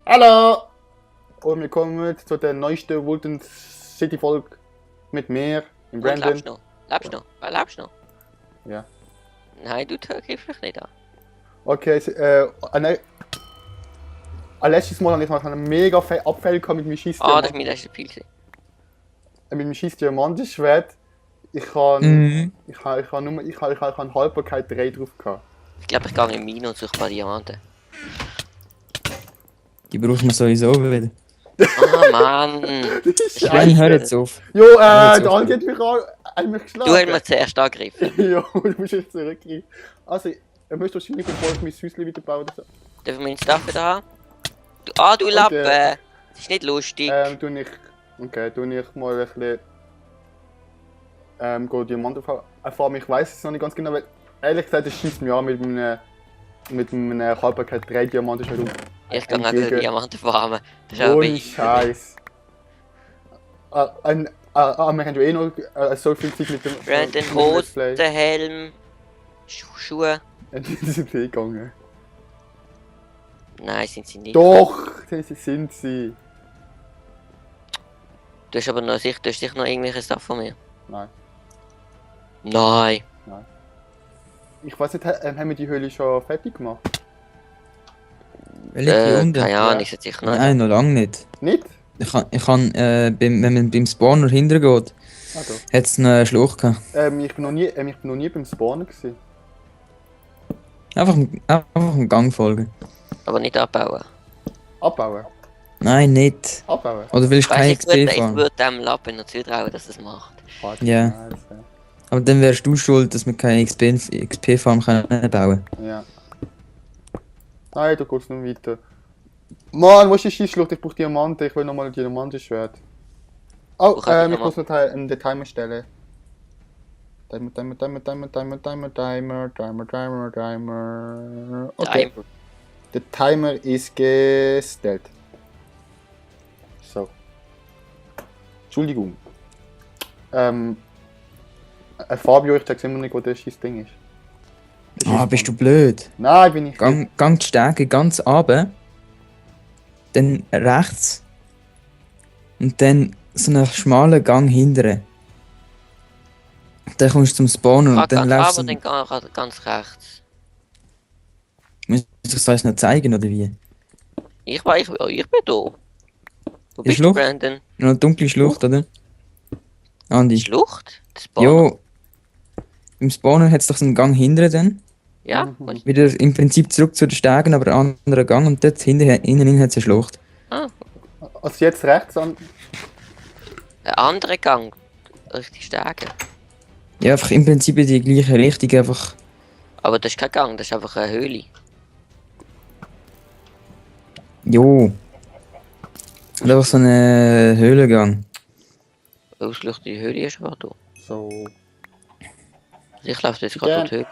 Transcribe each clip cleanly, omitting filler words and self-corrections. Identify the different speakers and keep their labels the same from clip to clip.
Speaker 1: Hallo! Und willkommen zu der neuesten Wulton City Folge mit mir, dem Brandon.
Speaker 2: Lebst du noch? Lebst du noch? Lebst du noch?
Speaker 1: Ja.
Speaker 2: Nein, du greifst mich nicht an.
Speaker 1: Okay, letztes Mal habe ich noch einen mega Abfall mit meinem Scheiß
Speaker 2: Das ist mein letzter Pil.
Speaker 1: mit meinem Scheiß Diamantenschwert. Ich habe Haltbarkeit 3 drauf gehabt.
Speaker 2: Ich glaube, ich gehe in Mine und suche ein paar Diamanten.
Speaker 3: Die braucht man sowieso wieder.
Speaker 2: Ah, Mann!
Speaker 3: Nein, hör jetzt auf.
Speaker 1: Jo,
Speaker 3: jetzt
Speaker 1: der
Speaker 3: auf.
Speaker 1: Andi hat mich geschlagen.
Speaker 2: Du hast mir zuerst angegriffen.
Speaker 1: Ja, du musst jetzt zurückgehen. Also, er möchte wahrscheinlich bevor ich mein Häuschen wieder bauen oder so.
Speaker 2: Dürfen wir den Stuff wieder haben? Du Lappen! Das ist nicht lustig.
Speaker 1: Tu ich mal ein bisschen Diamanten erfahren. Ich weiß es noch nicht ganz genau, weil ehrlich gesagt, es schießt mir an mit einem Haltbarkeit 3 Diamanten schon rum.
Speaker 2: Ich kann auch keine Diamanten farmen. Das ist auch
Speaker 1: Ohne Scheiß. Wir haben ja eh noch so viel Zeit mit dem
Speaker 2: Brandon, Hose, Helm, Schuhe.
Speaker 1: Die sind eh gegangen.
Speaker 2: Nein, sind sie nicht.
Speaker 1: Doch, das sind sie.
Speaker 2: Du hast aber noch sicher noch irgendwelche Stuff von mir.
Speaker 1: Nein.
Speaker 2: Nein.
Speaker 1: Ich weiß nicht, haben wir die Höhle schon fertig gemacht?
Speaker 3: Welche die unten?
Speaker 2: Keine Ahnung, ist sicher noch.
Speaker 3: Nein, noch lange nicht.
Speaker 1: Nicht?
Speaker 3: Ich kann wenn man beim Spawner hintergeht,
Speaker 1: Ah, doch.
Speaker 3: hat es einen Schluch gehabt.
Speaker 1: Ich bin noch nie beim Spawnen gewesen.
Speaker 3: Einfach einen Gang folgen.
Speaker 2: Aber nicht abbauen.
Speaker 1: Abbauen.
Speaker 3: Nein, nicht.
Speaker 1: Abbauen.
Speaker 3: Oder willst du kein
Speaker 2: Weißt,
Speaker 3: XP
Speaker 2: ich
Speaker 3: fahren?
Speaker 2: würde dem Lappen noch zutrauen, dass es macht.
Speaker 1: Fuck,
Speaker 3: Ja.
Speaker 1: nice,
Speaker 3: Aber dann wärst du schuld, dass wir keine XP-Farm bauen können.
Speaker 1: ja. Nein, da geht's noch weiter. Mann, wo ist die Schießschlucht? Ich brauche Diamanten. Ich will nochmal ein Diamantenschwert. Oh,
Speaker 2: Wo kann ich
Speaker 1: ich muss noch den Timer stellen. Timer. Okay.
Speaker 2: Timer.
Speaker 1: Der Timer ist gestellt. So. Entschuldigung. Fabio, ich zeig's immer nicht, wo das Ding ist.
Speaker 3: Bist du blöd?
Speaker 1: Nein, bin ich nicht.
Speaker 3: Gang die Stärke ganz runter. Dann rechts. Und dann so einen schmalen Gang hinterher. Dann kommst du zum Spawner und dann läufst
Speaker 2: Aber
Speaker 3: du.
Speaker 2: dann ganz rechts.
Speaker 3: Muss ich das alles noch zeigen oder wie?
Speaker 2: Ich bin da. Wo
Speaker 3: Die
Speaker 2: bist du,
Speaker 3: Schlucht?
Speaker 2: Brandon?
Speaker 3: Noch eine dunkle Schlucht, oder? Andi.
Speaker 2: Schlucht? Das Spawn.
Speaker 3: Jo. Im Spawner hat es doch so einen Gang hinterher dann.
Speaker 2: Ja? Und,
Speaker 3: Wieder im Prinzip zurück zu den Stegen, aber einen anderen Gang und dort innen hat es eine Schlucht.
Speaker 1: Also jetzt rechts an.
Speaker 2: ein anderer Gang. Richtig stark.
Speaker 3: Ja, einfach im Prinzip in die gleiche Richtung, einfach.
Speaker 2: Aber das ist kein Gang, das ist einfach eine Höhle.
Speaker 3: Jo. Und einfach so ein Höhlengang.
Speaker 2: Ausgeleuchtete Höhle ist aber da.
Speaker 1: So.
Speaker 2: Ich laufe jetzt gerade
Speaker 1: Ja.
Speaker 2: durch die Höhle.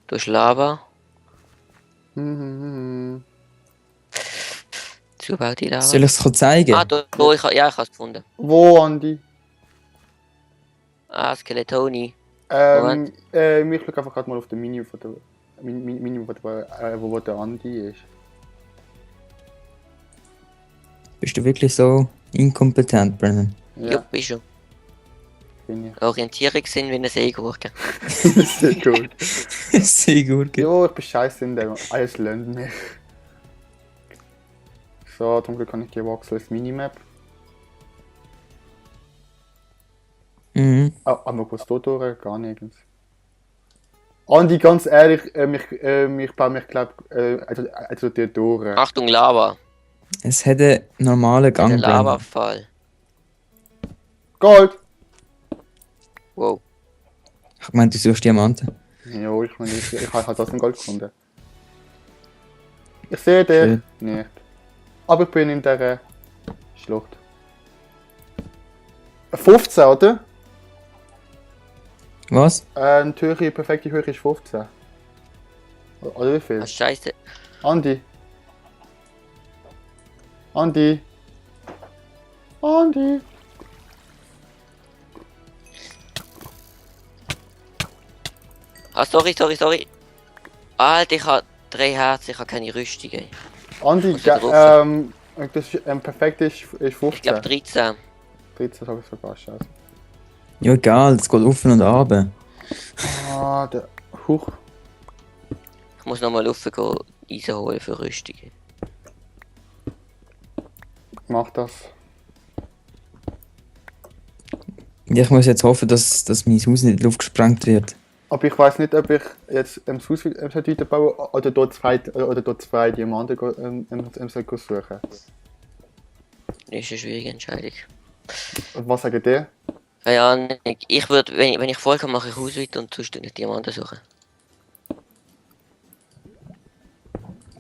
Speaker 2: Da ist Lava. Zubaut die Lava.
Speaker 3: Soll ich es zeigen?
Speaker 2: Da, ich habe es gefunden.
Speaker 1: Wo, Andi?
Speaker 2: Skeletoni.
Speaker 1: Ich schaue einfach gerade mal auf den Menü von der. Menü, wo der Andi ist.
Speaker 3: Bist du wirklich so inkompetent, Brennan?
Speaker 2: Ja, bist schon.
Speaker 1: Bin ich.
Speaker 2: Orientierungssinn wie eine Seegurke.
Speaker 1: Sehr gut.
Speaker 3: Sehr gut.
Speaker 1: Jo, ich bin scheiße in dem. Alles lernt mich. So, zum Glück kann ich die wechseln als Minimap.
Speaker 3: Mhm.
Speaker 1: Aber was da durch? Gar nirgends. Andi, ganz ehrlich, ich baue mich, glaube also die durch.
Speaker 2: Achtung, Lava.
Speaker 3: Es hat einen normalen Gang,
Speaker 2: Ein
Speaker 3: Brennan.
Speaker 2: Lavafall.
Speaker 1: Gold!
Speaker 2: Wow.
Speaker 3: Ich meinte, du suchst Diamanten.
Speaker 1: Jo, ich meine, ich habe das Gold gefunden. Ich sehe dich nicht. Aber ich bin in der Schlucht. 15, oder?
Speaker 3: Was?
Speaker 1: Die perfekte Höhe ist 15. Oder wie viel?
Speaker 2: Ah, Scheiße.
Speaker 1: Andi. Andi. Andi.
Speaker 2: Sorry. Alter, ich habe 3 Herzen, ich habe keine Rüstung. Ey.
Speaker 1: Andi,
Speaker 2: Muss wieder rauf.
Speaker 1: das ist, perfekt ist
Speaker 2: Ich
Speaker 1: 15.
Speaker 2: glaube 13.
Speaker 1: 13 sag ich sogar, scheiße.
Speaker 3: Ja, egal, es geht auf und ab.
Speaker 1: Ah, der. Huch.
Speaker 2: Ich muss nochmal raufgehen, Eisen holen für Rüstungen.
Speaker 1: Mach das.
Speaker 3: Ja, ich muss jetzt hoffen, dass mein Haus nicht in die Luft gesprengt wird.
Speaker 1: Aber ich weiß nicht, ob ich jetzt das Haus weiterbauen oder dort zwei Diamanten soll suchen.
Speaker 2: Das ist eine schwierige Entscheidung.
Speaker 1: Und was sagen die?
Speaker 2: Keine Ahnung. Ich würde, wenn ich voll kann, mache ich Haus weiter und sonst nicht Diamanten suchen.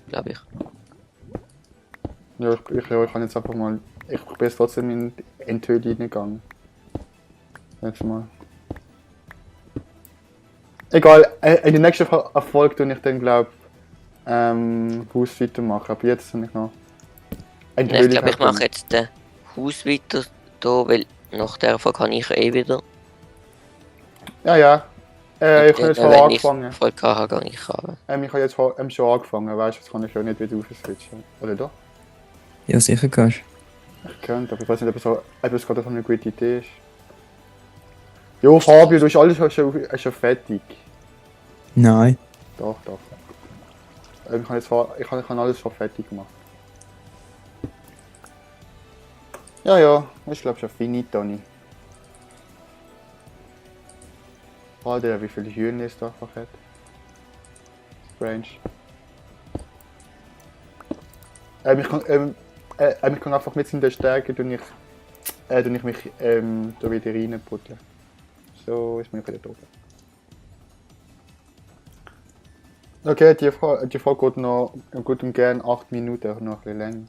Speaker 2: Glaube ich.
Speaker 1: Ja, ich kann jetzt einfach mal. Ich bin jetzt trotzdem in die Höhle reingegangen. Jetzt mal. Egal, in der nächsten Erfolg tue ich dann, glaube Haus weitermachen. Aber jetzt bin ich noch. In die
Speaker 2: Ich
Speaker 1: Höhle
Speaker 2: glaube, ich
Speaker 1: gekommen.
Speaker 2: mache jetzt den Haus weiter da, weil nach der Folge kann ich eh wieder.
Speaker 1: Ja, ja. Ich habe jetzt schon
Speaker 2: Wenn
Speaker 1: angefangen.
Speaker 2: ich voll habe, gehe ich runter.
Speaker 1: Ich habe jetzt schon angefangen, weißt du, jetzt kann ich ja nicht wieder aufswitchen. Oder doch?
Speaker 3: Ja, sicher kannst.
Speaker 1: Ich könnte, aber ich weiß nicht, ob es gerade so eine gute Idee ist. Jo, Fabio, du bist alles schon fertig.
Speaker 3: Nein.
Speaker 1: Doch, doch. Ich kann alles schon fertig gemacht. Ja, ja, ich glaube schon finito, Toni. Alter, wie viele Hühner ist da einfach hat. Strange. Ich kann einfach mit in der Stärke tue ich mich da wieder reinputteln. So ist mir wieder da. Okay, die Folge geht noch gut und gern 8 Minuten, noch ein bisschen länger.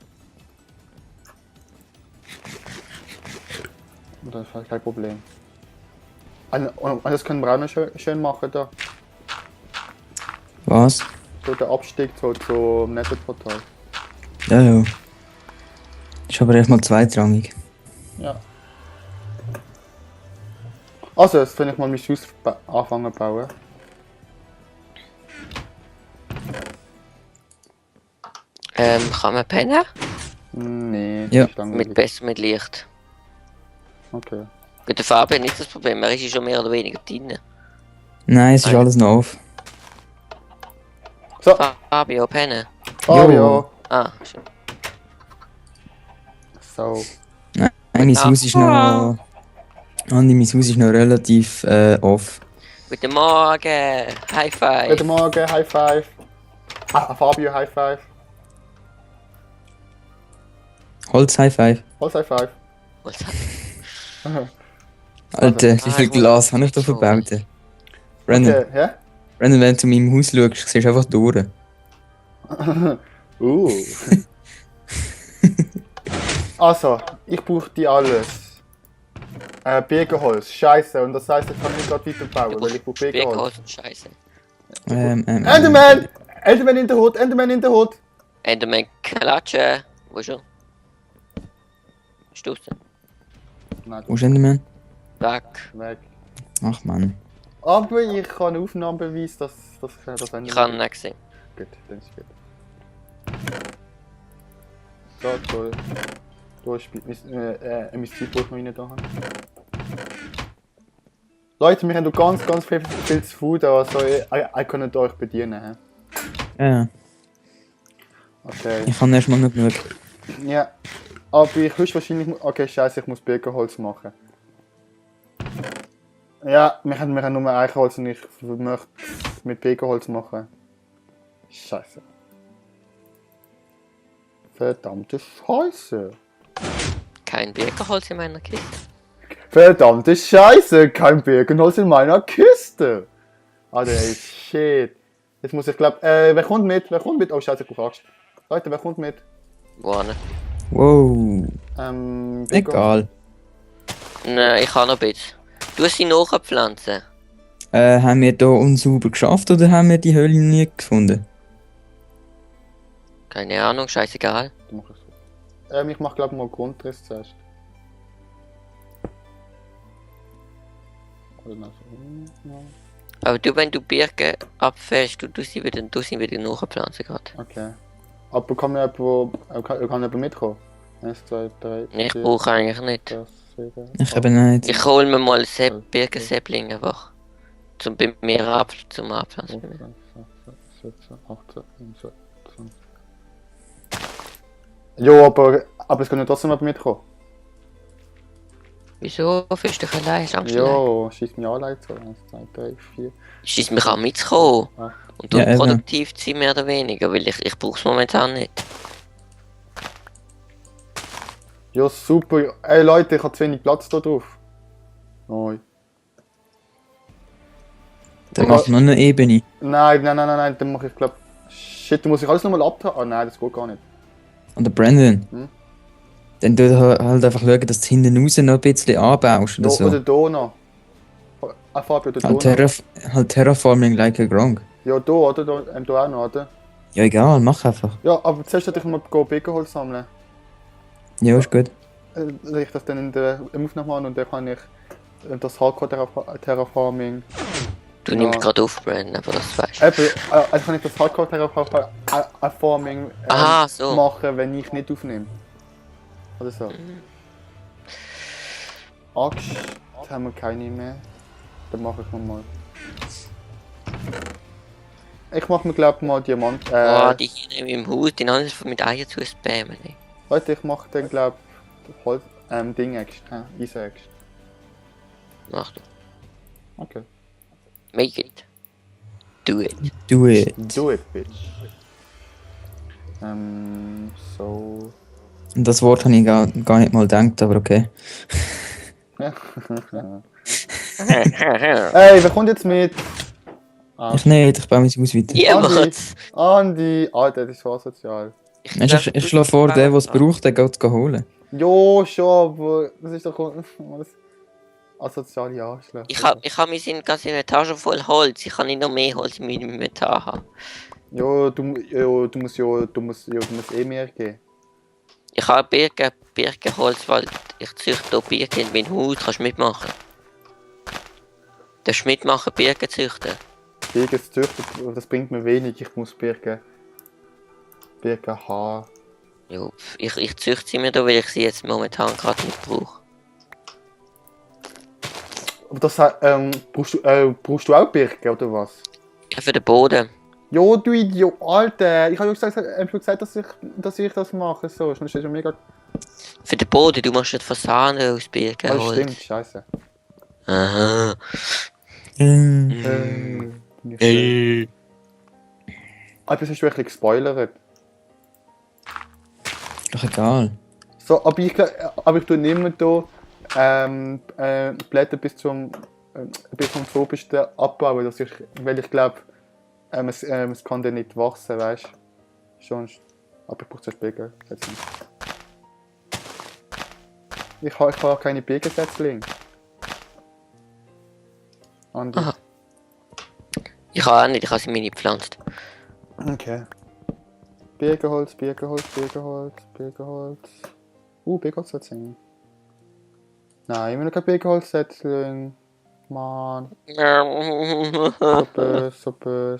Speaker 1: Das ist halt kein Problem. Und das können wir auch noch schön machen da.
Speaker 3: Was?
Speaker 1: So der Abstieg zum Nettoportal.
Speaker 3: Ja, ja. Ist aber erstmal zweitrangig.
Speaker 1: Ja. Also, jetzt kann ich mal mein Haus anfangen zu bauen.
Speaker 2: Kann man pennen?
Speaker 1: Nee,
Speaker 3: Ja.
Speaker 1: ist langweilig.
Speaker 2: Mit Licht.
Speaker 1: Okay.
Speaker 2: Mit der Farbe nicht das Problem, er ist ja schon mehr oder weniger drin.
Speaker 3: Nein, es ist alles noch auf.
Speaker 1: So,
Speaker 2: Fabio, pennen.
Speaker 1: Fabio.
Speaker 2: Ah, schon.
Speaker 1: So.
Speaker 3: Nein, mein Haus ist noch... Andi, mein Haus ist noch relativ off.
Speaker 2: Guten Morgen, High Five.
Speaker 1: Guten Morgen, High Five. Fabio, High Five.
Speaker 3: Holz High Five.
Speaker 1: Was High Five?
Speaker 2: Was?
Speaker 3: Alter, wie viel
Speaker 2: ich muss-
Speaker 3: Glas habe ich da verbaut? Brandon,
Speaker 1: Okay, ja?
Speaker 3: Brandon, wenn du zu meinem Haus schaust, siehst du einfach durch.
Speaker 1: Also, ich brauche die alles. Birkenholz, scheiße. Und das heißt, ich kann nicht gerade weiterbauen, weil ich brauche Birkenholz.
Speaker 2: Birkenholz und Scheiße.
Speaker 1: Enderman! Enderman in der Hut, Enderman in der Hut!
Speaker 2: Enderman klatschen. Wo ist er? Stoßen.
Speaker 1: Nein,
Speaker 3: Wo ist Enderman?
Speaker 2: Weg.
Speaker 1: weg.
Speaker 3: Ach man.
Speaker 1: Aber ich kann Aufnahmebeweis, dass das Enderman...
Speaker 2: Ich habe ihn nicht gesehen.
Speaker 1: Gut, dann ist gut. So, toll. Da ist mein Zeitbuch noch rein da. Leute, wir haben noch ganz viel zu Food, also ich kann nicht euch bedienen.
Speaker 3: Ja,
Speaker 1: Okay.
Speaker 3: ich kann erstmal noch genug.
Speaker 1: Ja. Aber ich höchstwahrscheinlich... Okay, scheiße, ich muss Birkenholz machen. Ja, wir haben nur Eichenholz und ich möchte mit Birkenholz machen. Scheiße. Verdammte Scheiße.
Speaker 2: Kein Birkenholz in meiner Kiste.
Speaker 1: Verdammte Scheiße, kein Birkenholz in meiner Kiste. Alter, ey, shit. Jetzt muss ich glaub, wer kommt mit? Wer kommt mit? Oh scheiße, ich brauche Angst. Leute, wer kommt mit?
Speaker 2: Wohnen.
Speaker 3: Wow.
Speaker 1: Birkenholz.
Speaker 3: Egal.
Speaker 2: Nein, ich habe noch ein bisschen. Du hast sie nachpflanzen.
Speaker 3: Haben wir hier unsauber geschafft oder haben wir die Höhle nie gefunden?
Speaker 2: Keine Ahnung, scheißegal.
Speaker 1: Du machst es so. Ich mach glaub mal Grundriss zuerst. Oder noch so. Ja.
Speaker 2: Aber du, wenn du Birken abfährst, du sie wieder nachpflanzen gerade.
Speaker 1: Okay. Aber kann mir kann jemand mitkommen? 1, 2, 3,
Speaker 2: Ich brauche eigentlich nicht.
Speaker 1: 6, 7,
Speaker 3: Ich eben nicht.
Speaker 2: Ich hole mir mal ein Birkensäppling einfach. Zum bei mir zum Abpflanzen.
Speaker 1: 17, 18, 19, 20. Jo, aber es kann ja trotzdem jemand mitkommen.
Speaker 2: Wieso? Fühlst du dich allein? Hast du Angst allein?
Speaker 1: Jo, schießt mich an, so. 1, 2, 3, 4.
Speaker 2: Schießt mich an mitzukommen.
Speaker 1: Ah.
Speaker 2: Und
Speaker 3: Ja, eben.
Speaker 2: produktiv zu sein, mehr oder weniger, weil ich brauche es momentan nicht.
Speaker 1: Ja, super. Ey Leute, ich habe zu wenig Platz da drauf. Nein.
Speaker 3: Da macht noch eine Ebene.
Speaker 1: Nein, dann mache ich glaub. Shit, dann muss ich alles nochmal abtragen. Ah nein, das geht gar nicht.
Speaker 3: Und der Brandon.
Speaker 1: Hm?
Speaker 3: Dann tu halt einfach schauen, dass du hinten raus noch ein bisschen anbaust oder
Speaker 1: Ja,
Speaker 3: so.
Speaker 1: oder da noch. Fabio, oder da
Speaker 3: Halt,
Speaker 1: noch.
Speaker 3: halt Terraforming like a Gronk.
Speaker 1: Ja, da, oder? Da auch noch, oder?
Speaker 3: Ja, egal, mach einfach.
Speaker 1: Ja, aber zuerst sollte ich mal Birkenholz sammeln.
Speaker 3: Ja, ist gut.
Speaker 1: Ich das dann in der Aufnahme machen und dann kann ich das Hardcore-Terraforming.
Speaker 2: Du nimmst gerade auf, Brandon, aber das weißt du.
Speaker 1: Eben, also kann ich das Hardcore-Terraforming
Speaker 2: Aha, so.
Speaker 1: machen, wenn ich nicht aufnehme. Oder so. Axt, jetzt haben wir keine mehr. Dann mache ich mal. Ich mache mir glaube mal Diamant.
Speaker 2: Die hier in meinem Haus, die anderen mit Eier zu spammen. Ey.
Speaker 1: Leute, ich mache dann glaube Holz, Ding-Axt, Eisen-Axt.
Speaker 2: Mach du.
Speaker 1: Okay.
Speaker 2: Make it. Do it.
Speaker 3: Do it.
Speaker 1: Do it, bitch. So.
Speaker 3: Und das Wort habe ich gar nicht mal gedacht, aber okay.
Speaker 1: Ey, wer kommt jetzt mit?
Speaker 3: Ich nicht, ich baue mein Haus weiter.
Speaker 2: Niemand!
Speaker 1: Andi! Alter, das ist so asozial.
Speaker 3: Ich schlage vor, der es braucht, der geht es holen.
Speaker 1: Jo, schon, aber das ist doch was asoziale Arschloch.
Speaker 2: Ich hab mein Inventar schon voll Holz. Ich kann nicht noch mehr Holz in meinem Inventar haben.
Speaker 1: Jo, du musst eh mehr geben.
Speaker 2: Ich habe Birkenholz, weil ich züchte hier Birken in mein Haus. Kannst du mitmachen? Darfst du mitmachen, Birken züchten?
Speaker 1: Birken züchten, das bringt mir wenig. Ich muss Birken haben.
Speaker 2: Jo, ich züchte sie mir da, weil ich sie jetzt momentan gerade nicht brauche.
Speaker 1: Aber das brauchst du auch Birken, oder was?
Speaker 2: Ja, für den Boden.
Speaker 1: Jo, du Idiot, Alter! Ich habe ja gesagt, dass ich das mache. So, das ist schon mega.
Speaker 2: Für den Boden, du machst nicht Fasane aus
Speaker 1: Das
Speaker 2: Birkenholz.
Speaker 1: stimmt, scheiße.
Speaker 2: Aha.
Speaker 1: Aber das hast du wirklich gespoilert.
Speaker 3: Doch egal.
Speaker 1: So, aber ich tue nicht mehr hier Blätter bis zum tropischsten abbauen, weil ich glaube, es kann dann nicht wachsen, weißt du? Sonst. Aber ich brauche zuerst Birken. Ich habe keine Birkensetzlinge. Andi.
Speaker 2: Aha. Ich habe auch nicht, ich habe sie mir nicht gepflanzt.
Speaker 1: Okay. Birkenholz. Birkenholzsetzling. Nein, immer noch kein Birkenholzsetzling. Mann. Super.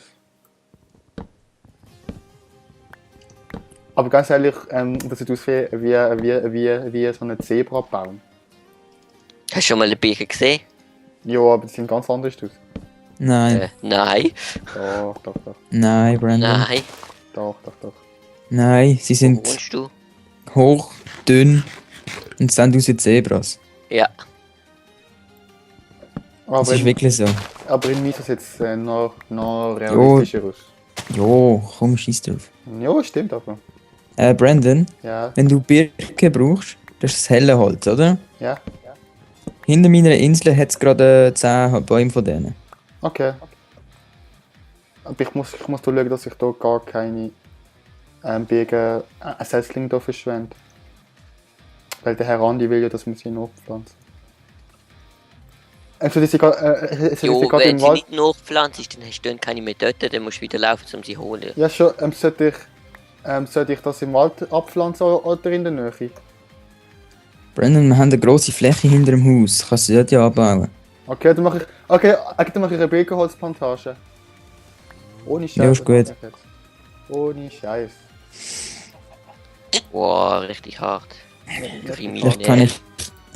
Speaker 1: Aber ganz ehrlich, das sieht aus wie so ein Zebrabaum.
Speaker 2: Hast du schon mal eine Birke gesehen?
Speaker 1: Ja, aber die sehen ganz anders aus.
Speaker 3: Nein.
Speaker 2: Nein.
Speaker 1: Doch.
Speaker 3: Nein, Brandon.
Speaker 2: Nein.
Speaker 1: Doch.
Speaker 3: Nein, sie
Speaker 2: Wo
Speaker 3: sind
Speaker 2: wohnst du?
Speaker 3: hoch, dünn und sehen aus wie Zebras.
Speaker 2: Ja.
Speaker 3: Das
Speaker 1: Aber
Speaker 3: ist wirklich so.
Speaker 1: in mir sieht es jetzt noch realistischer aus.
Speaker 3: Jo, komm, schieß drauf.
Speaker 1: Ja, stimmt aber.
Speaker 3: Brandon,
Speaker 1: Ja.
Speaker 3: wenn du Birke brauchst, das ist das helle Holz, oder?
Speaker 1: Ja.
Speaker 3: Hinter meiner Insel hat es gerade 10 Bäume von denen.
Speaker 1: Okay. Aber ich muss schauen, dass ich hier gar keine Birken Setzlinge hier verschwende. Weil der Herr Andi will ja, dass man sie nachpflanzen. Also, die gerade
Speaker 2: Jo,
Speaker 1: gerade
Speaker 2: wenn
Speaker 1: im
Speaker 2: sie
Speaker 1: Wald.
Speaker 2: nicht nachpflanzt, dann hast du dann keine mehr dort, dann musst du wieder laufen, um sie zu holen.
Speaker 1: Ja, schon. Sollte ich das im Wald abpflanzen oder in der Nähe?
Speaker 3: Brandon, wir haben eine grosse Fläche hinter dem Haus. Kannst du dort ja abbauen?
Speaker 1: Okay, dann mache ich eine Birkenholzplantage. Ohne Scheiß.
Speaker 3: Ja, ist gut.
Speaker 1: Ohne Scheiß.
Speaker 2: Wow, richtig hart.
Speaker 3: Ich kann,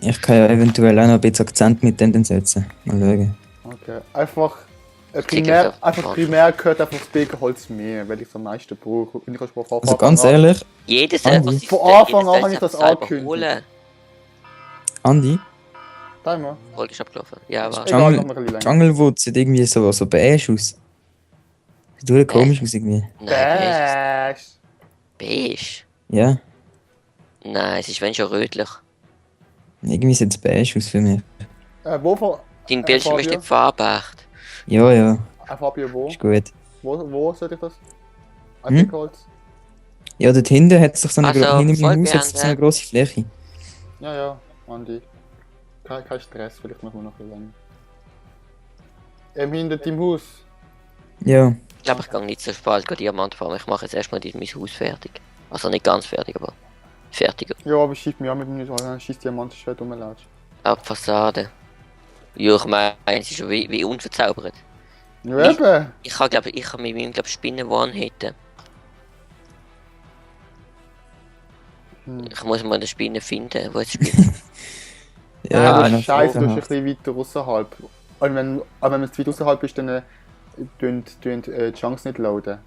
Speaker 3: ich kann ja eventuell auch noch ein bisschen Akzent mit denen setzen. Mal schauen.
Speaker 1: Okay. Einfach,
Speaker 2: Klingt
Speaker 1: einfach primär gehört einfach das Birkenholz mehr, weil ich es am meisten brauche. Und ich kann von
Speaker 3: Also ganz ehrlich,
Speaker 2: Jedes
Speaker 3: Andi.
Speaker 2: etwas ist
Speaker 1: Von Anfang an habe ich das angekündigt.
Speaker 3: Andi,
Speaker 1: Timer.
Speaker 2: Folge ist abgelaufen. Ja, aber
Speaker 1: Egal, noch mal ein bisschen länger.
Speaker 3: Junglewood sieht irgendwie so beige aus. Sieht wirklich komisch aus irgendwie.
Speaker 2: nein,
Speaker 1: Bash.
Speaker 2: beige.
Speaker 3: Ja,
Speaker 2: Nein, es ist wenn schon rötlich.
Speaker 3: irgendwie sieht es beige aus für mich.
Speaker 1: Wo
Speaker 2: Dein Bildschirm ist
Speaker 1: Fabio?
Speaker 2: nicht verarbeitet.
Speaker 3: Ja, ja,
Speaker 1: Fabio, wo?
Speaker 3: ist gut.
Speaker 1: Wo sollte ich das?
Speaker 3: Hm?
Speaker 1: Birkenholz?
Speaker 3: Ja, dort hinten hat es doch so eine,
Speaker 2: Also,
Speaker 3: hinter meinem
Speaker 2: voll
Speaker 3: Haus hat's so eine
Speaker 2: beenden.
Speaker 3: grosse Fläche.
Speaker 1: Ja, ja, Andi. Kein Stress, vielleicht machen wir noch ein bisschen länger. Hinter deinem Haus.
Speaker 3: Ja,
Speaker 2: Ich glaube, ich gehe nicht so bald Diamant farmen. Ich mache jetzt erstmal mein Haus fertig. Also nicht ganz fertig, aber fertiger.
Speaker 1: Ja, aber schießt mir an mit dem schießt Diamantenschwert rumlatsch.
Speaker 2: Ab Fassade. Ja, ich meine, es ist schon wie unverzaubert.
Speaker 1: Ja, eben.
Speaker 2: Ich kann mit meinem Spinnen one-hitten. Ich muss mal eine Spinne finden, wo es spielt.
Speaker 1: Ja, aber
Speaker 3: noch
Speaker 1: scheiße, du
Speaker 3: vorher.
Speaker 1: bist ein bisschen weiter außerhalb. Und wenn man zu weit außerhalb ist, dann tun die Chunks nicht loaden.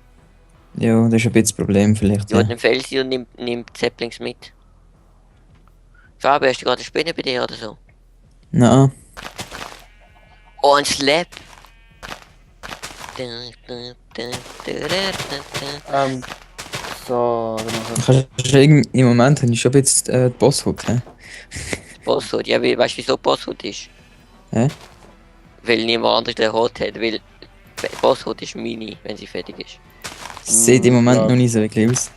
Speaker 3: Ja, das ist ein bisschen das Problem vielleicht.
Speaker 2: Ja,
Speaker 3: Ja.
Speaker 2: den Felsi und nimmt Zeppelings mit. Fabi, hast du gerade eine Spinne bei dir oder so?
Speaker 3: Nein,
Speaker 2: Oh, ein Slap!
Speaker 1: So, dann machen
Speaker 3: kannst du im Moment habe ich schon ein bisschen die Bosshut. Hä?
Speaker 2: Bosshood, ja, weißt du wieso Bosshood ist?
Speaker 3: Hä?
Speaker 2: Weil niemand anderes den Hot hat, weil Bosshood ist mini, wenn sie fertig ist.
Speaker 3: Das sieht im Moment
Speaker 1: ja.
Speaker 3: noch nicht so wirklich aus.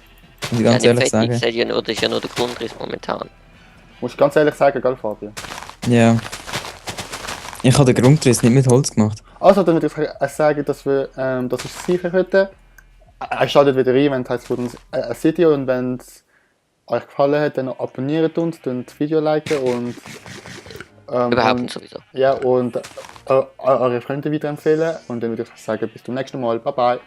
Speaker 3: Muss ich ganz
Speaker 2: Ja,
Speaker 3: ehrlich
Speaker 2: nicht fertig,
Speaker 3: sagen.
Speaker 2: das ist ja nur der Grundriss momentan.
Speaker 1: Musst du ganz ehrlich sagen, gell, Fabio?
Speaker 3: Ja. Ich habe den Grundriss nicht mit Holz gemacht.
Speaker 1: Also, dann würde ich sagen, dass das ist sicher heute. Schaltet wieder rein, wenn es heißt, ein Video und wenn es euch gefallen hat, dann abonniert uns, das Video liken und
Speaker 2: Überhaupt
Speaker 1: und,
Speaker 2: nicht sowieso.
Speaker 1: ja, und eure Freunde weiterempfehlen und dann würde ich sagen, bis zum nächsten Mal. Bye bye.